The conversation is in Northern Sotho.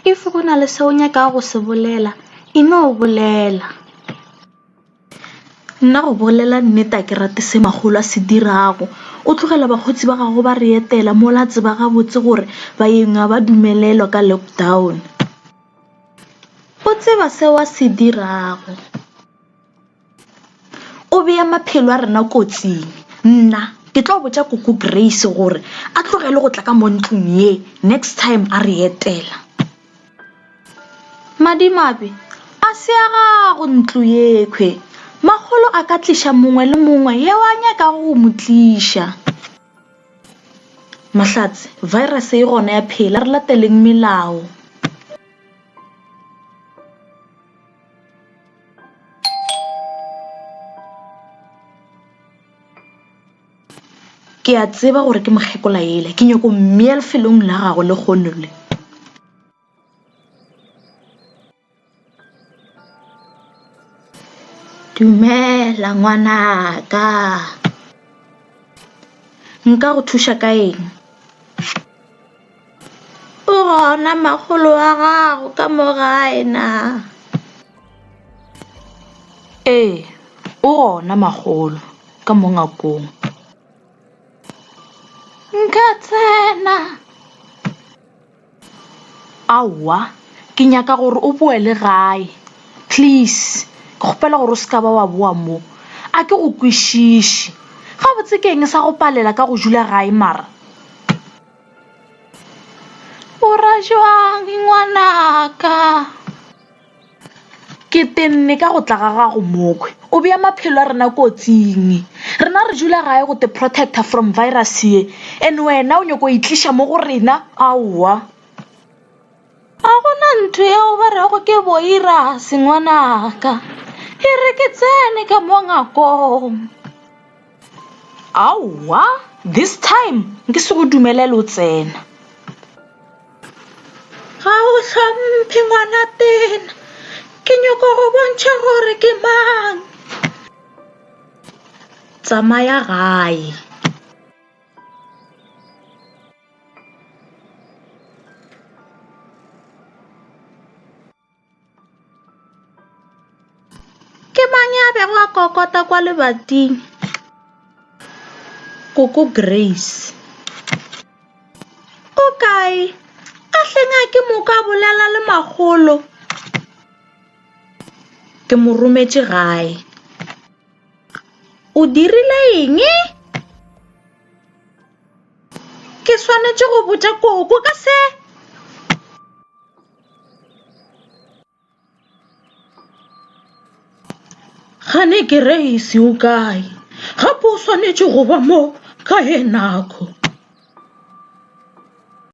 If go na le se o nyakago go se bolela, e no bolela. Nna go bolela nnete a ke rate se makgolo a se dirago. O tlogela bakgotsi ba gagwe ba re etela mola a tseba gabotse gore baeng ga ba dumelelwa ka lockdown. O tseba seo a se dirago. O bea maphelo a rena kotsing. Nna ke tlo botša koko Grace gore a tlogele go tla ka mo ntlong ye next time a re etela. Madimabe a se a gago ntlo yekhwe. Makgolo a ka tliša mongwe le mongwe yeo a nyakago go mo tliša. Mahlatse, virus e gona ya phela, re lateleng melao. Ke a tseba gore ke mokgekola yela, ke nyako mmea lefelong la gagwe lehono le. Dumela ngwanaka. Nka go thuša ka eng? O gona makgolo wa gago ka mo gae na? Ee, o gona makgolo ka mo ngakong. Nka tsena? Aowa, ke nyaka gore o boele gae. Please, ke kgopela gore o se ka ba wa boa mo. A ke go kwešiše. Gabotse ke eng sa go palela ka go dula gae mara? O ra jwang ngwanaka? Ke tenne ka go tla ga gago mokhwi. O bea maphelo a rena kotsing. Rena re dula gae go te protector from virus ye and wena o nyoko e tliša mo go rena? Aowa. Ga gona ntho yeo ba rego ke boirase ngwanaka. E re ke tsene ka mo ngakong. Aowa, this time nke se go dumelele o tsena. Ga o hlomphe ngwana tena. Ke nyoko go bontšha gore ke mang. Tsamaya gae. Ke mang ya bego a kokota kwa lebating? Koko Grace. O kae? A hleng a ke moka a bolela le makgolo. Ke mo rometše gae. O dirile eng? Ke swanetše go botša koko ka se. Gane Grace o kae? Gape o swanetše go ba mo ka ye nako.